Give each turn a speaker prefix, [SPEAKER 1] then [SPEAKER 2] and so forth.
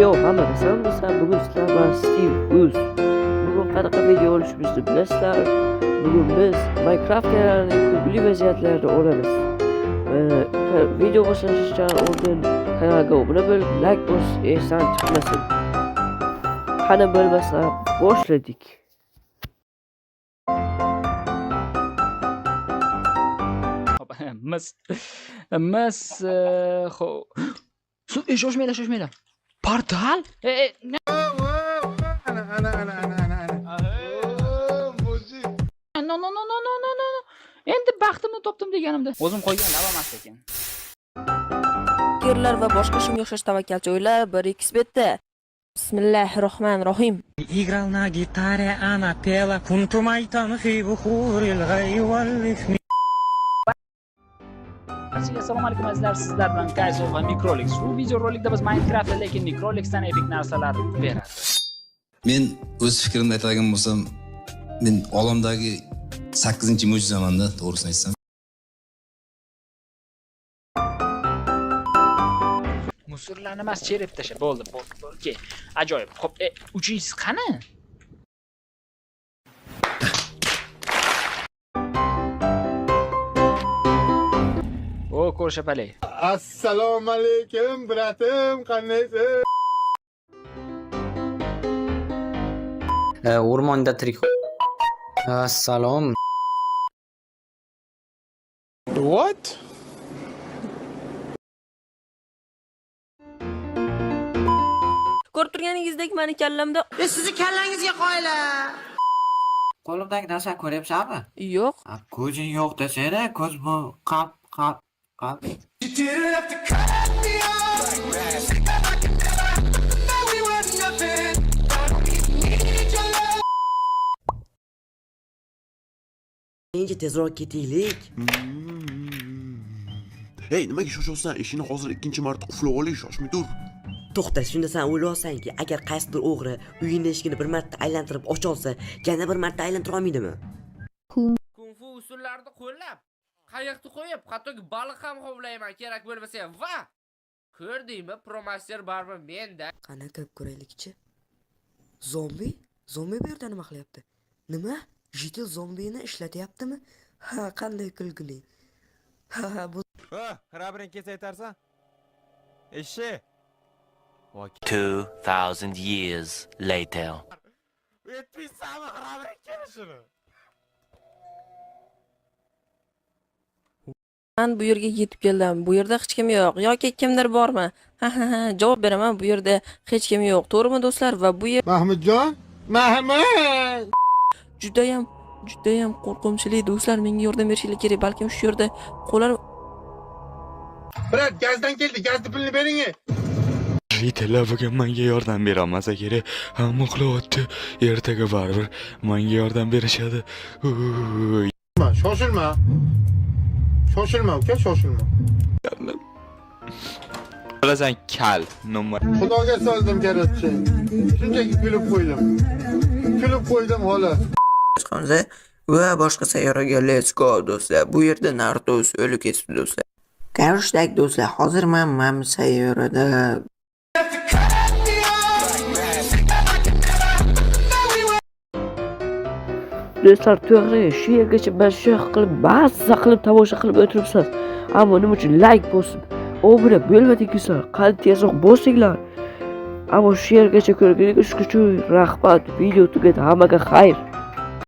[SPEAKER 1] Yo, hammaga salom do'stlar. Bugun sizlar bilan Steve Uz. Bugun qanaqa video olishimizni bilasizlar. Bugun biz Minecraft kanalining kulgili vaziyatlarida olamiz. Video boshlanishidan oldin kanalga obuna bo'lib, like bosish esdan chiqmasin. Qani bo'lmasa boshladik.
[SPEAKER 2] Hop, mis mis xo'p. Shoshmanglar, shoshmanglar. Portal?
[SPEAKER 3] Ana ana ana ana ana ana.
[SPEAKER 2] No, no, no, no, no, no, no. Endi baxtimni topdim deganimda o'zim qo'ygan lava emas ekan.
[SPEAKER 4] Yerlar va boshqa shunga o'xshash tavakkalchi o'yinlar 1xBetda. Bismillahirrohmanirrohim.
[SPEAKER 5] Играл на гитаре, она пела «Кунту майтан фи бухурил гай вал-исми».
[SPEAKER 2] Barchaga assalomu alaykum azizlar, sizlar bilan Kayzo va Mikrolix. Bu videorolikda biz Minecraftda lekin Mikrolixdan epik narsalar beradi.
[SPEAKER 6] Men o'z fikrimni aytadigan bo'lsam, men olamdagi 8-mo'jizamanda, to'g'risini aytsam.
[SPEAKER 2] Musorlarni emas, cherib tasha. Bo'ldi, bo'ldi, bo'ldi. Okey. Ajoyib. Xo'p, uchinchisi qani? O, ko'rshapalak.
[SPEAKER 3] Assalomu alaykum, bratim, qandaysiz?
[SPEAKER 7] O'rmonda tirik. Assalom.
[SPEAKER 3] What?
[SPEAKER 4] Ko'rib turganingizdek meni kallamda
[SPEAKER 8] Sizni kallangizga qoyila.
[SPEAKER 9] Qo'limdagi narsani ko'ryapsanmi?
[SPEAKER 4] Yo'q.
[SPEAKER 9] Ha, ko'zing yo'q desana, ko'z bu qap qap qap.
[SPEAKER 8] Keyinchi tezroq ketaylik.
[SPEAKER 10] Hey, nimaga shoshasan? Eshikni hozir ikkinchi marta qulflab olay, shoshmay tur.
[SPEAKER 8] To'xta, shunda sen o'ylayapsanki, agar qaysidir o'g'ri uyini eshigini bir marta aylantirib ocha olsa, yana bir marta aylantira olmaydimi?
[SPEAKER 11] Kung-fu usullarini qo'llab, qayiqni qo'yib, hattoki baliq ham hovlayman kerak bo'lmasa ham. Va ko'rdingmi, promaster baribir menda.
[SPEAKER 8] Qani kirib ko'raylikchi. Zombi? Zombi bu yerda nima qilyapti? Nima? Jitil zombini ishlatyaptimi? Ha, qanday kulgili. Ha, ha, bu
[SPEAKER 12] Ha, xirabring kelsa aytarsan. Eshik.
[SPEAKER 13] 2000 years later.
[SPEAKER 12] Aytmaysanmi xirabring kelishini?
[SPEAKER 4] Men bu yerga yetib keldim. Bu yerda hech kim yo'q yoki kimdir bormi? Ha ha ha, javob beraman, bu yerda hech kim yo'q. To'g'rimi do'stlar? Va bu yer
[SPEAKER 3] Mahmudjon? Mahmud!
[SPEAKER 4] Judayam, judayam qo'rqinchli do'stlar, menga yordam berishingiz kerak. Balkim shu yerda qo'lar
[SPEAKER 3] Brat, gazdan keldi, gazni pulini bering.
[SPEAKER 14] Itala bugun menga yordam berolmasa kerak. Hamma uxlayapti. Ertaga baribir menga yordam berishadi. Uy.
[SPEAKER 3] Shoshilma. Shoshilma, uka, shoshilma.
[SPEAKER 14] Bilasan kal nima?
[SPEAKER 3] Xudoga soldim, короче. Shunchaki kulib qo'ydim. Kulib qo'ydim xolos.
[SPEAKER 9] Chiqamiz va boshqa sayyoraga let's go do'stlar. Bu yerda Nartos o'lib ketibdi do'stlar. Короче так do'stlar, hozir men mana bu sayyorada.
[SPEAKER 1] Do'stlar, to'g'ri, shu yergacha mana shu qilib, mazza qilib tomosha qilib o'tiribsiz. Ammo nima uchun like bosib, obuna bo'lmadingizlar? Qani tezroq bosinglar. Ammo shu yergacha ko'rganingiz uchun rahmat. Video tugadi. Hammaga xayr.